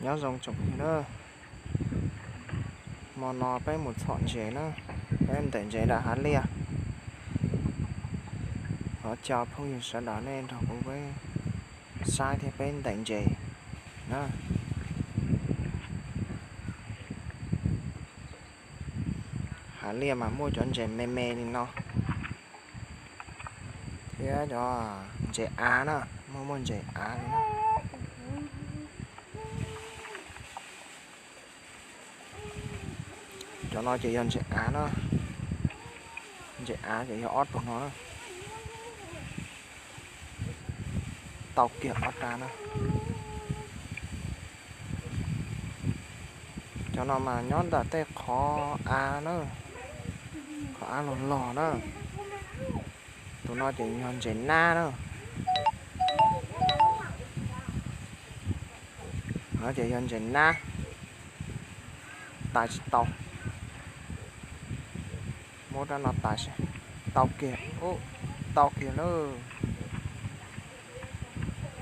Nyob zoo tsoom phooj ywg na, hmo no peb mus txhom ntses na, peb ntaus ntses nram hav liaj. Thov caw phooj ywg sawv daws nej nrog kuv peb saib thiab peb ntaus ntses na. Hav liaj mas muaj cov ntses me me li no thiab cov ntses av na, muaj muaj ntses av li na. Cov no ces yog ntses av na, ntses av ces yog ob tug no na. Tau kiag ob rab na. Cov no mas nyob ntawm tej qhov av na, qhov av log log na. Tus no ces yog ntses nab na. No ces yog ntses nab, tais tsis tau. Muab rab no tais seb. Tau kiag, tau kiag lawm.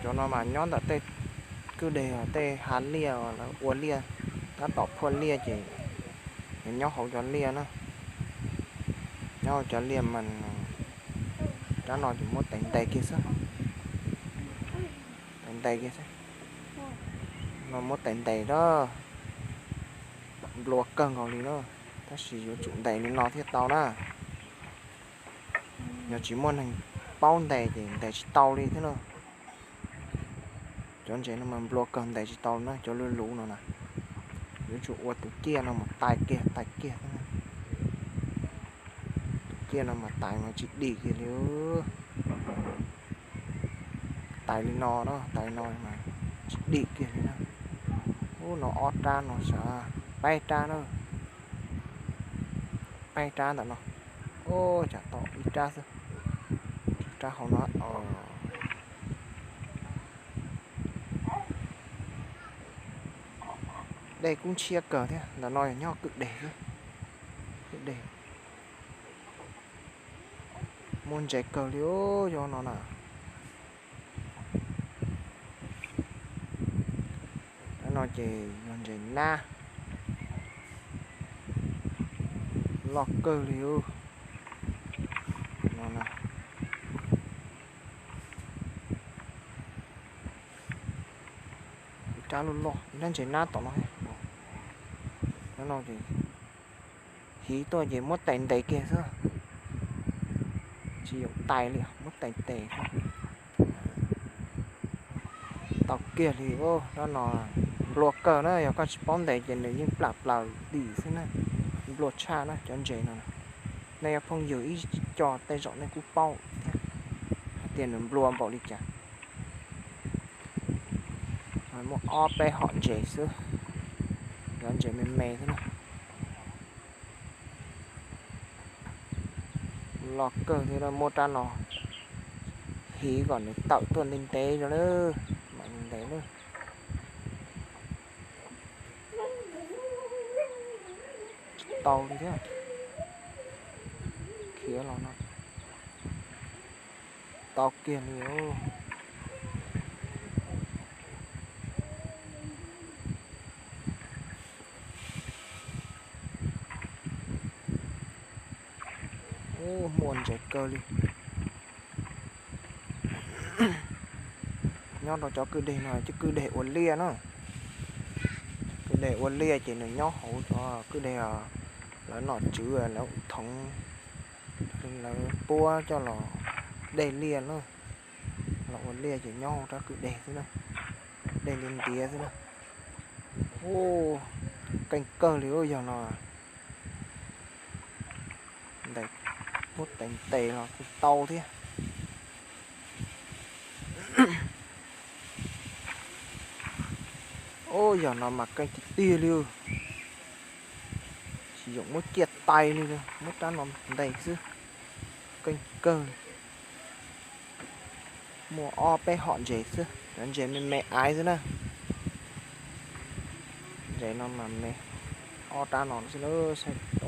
Cov no mas nyob ntawm tej kwj deg, tej hav liaj lawv ua liaj, tab tom phua liaj ces nws nyob hauv cov liaj na. Nyob hauv cov liaj mas rab no ces muab tais ntes kiag xwb. Tais ntes kiag xwb. No muab tais ntes na. Nplua kawg nkaus li na, tab sis yuav tsum ntes li no thiaj tau na. Yog tsis muaj neeg paub ntes ces ntes tsis tau li thiab na. Cov ntses no mas nplua kawg ntes tsis tau na, cov luv luv no na. Yuav tsum ua tus ciaj no mus tais kiag tais kiag thiab na. Tus ciaj no mas tais mas tsis dim kiag li. Tais li no na, tais li no mas tsis dim kiag li na. Ub, no ob rab no sav, peb rab na. Peb rab ntawm no. Ub, cas tau ib rab xwb. Rab hauv no. Dej kub ntshiab kawg thiab, ntawm no yog nyob kwj deg xwb. Kwj deg. Muaj ntses kawg li os, yog no na. Rab no ces yog ntses nab, loj kawg li os. No na. Ib rab loj loj, ib rab ntses nab tom no. Rab no ces hiv tuaj ces muab tais ntes kiag xwb, tsis yoom tais li, muab tais ntes xwb. Tau kiag li os, rab no nplua kawg na, yog koj tsis paub ntes ces nws yeej plam plaws dim xwb na, nplua tshaj na cov ntses no. Nej yog phooj ywg ib co tej zaum nej kuj paub thiab hais tias nws nplua npaum li cas. Muaj ob peb hom ntses xwb, cov ntses me me xwb na. Loj kawg thiab, muab rab no hiv kom nws tawm tuaj ntev ntev zoo na, mam ntev na. Tsis tau li thiab. Khiav los no. Tau kiag li os. Ub, muaj ntses kawg li. Nyob rau cov kwj deg no ces kwj deg ua liaj na. Kwj deg ua liaj ces nws nyob hauv cov kwj deg lawv nom tswv lawv thoov, lawv puab coj los dej liaj na. Los ua liaj ces nyob hauv rab kwj deg xwb na, dej ntiav ntiav xwb na. Ub, keej kawg li ub, yog no ntes, muab tes ntes los kuj tau thiab. Ub, yog no mas keej tiag tiag li. Tsis yoom muab ciaj tais li, muab rab no ntes xwb. Keej kawg li. Muaj ob peb hom ntses xwb, cov ntses me me aiv xwb na. Ntses no mas me, ob rab no xwb na.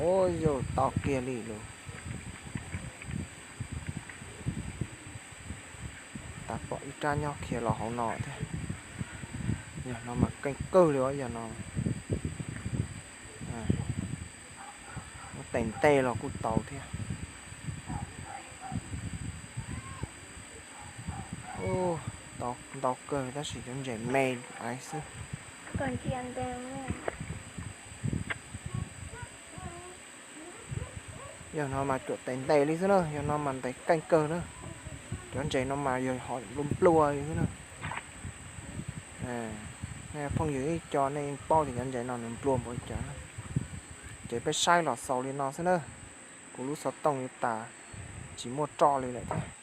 Ub, yus tau kiag li lus. Tab pom ib rab nyob khiav los hauv no thiab. No mas keej kawg li os, yog no ua tes ntes los kuj tau thiab. Ntau kawg tab sis cov ntses me aiv xwb. Yog no mas cuam tes ntes li xwb na, yog no mas ntes keej kawg na. Cov ntses no mas yog ho nplua nplua li xwb na. Nej phooj ywg ib co nej yeej paub tias cov ntses no nws nplua npaum li cas na. Ces peb saib los xaus li no xwb na. Kuv lub xov tooj yuav tas, tsis muaj roj li lawm thiab.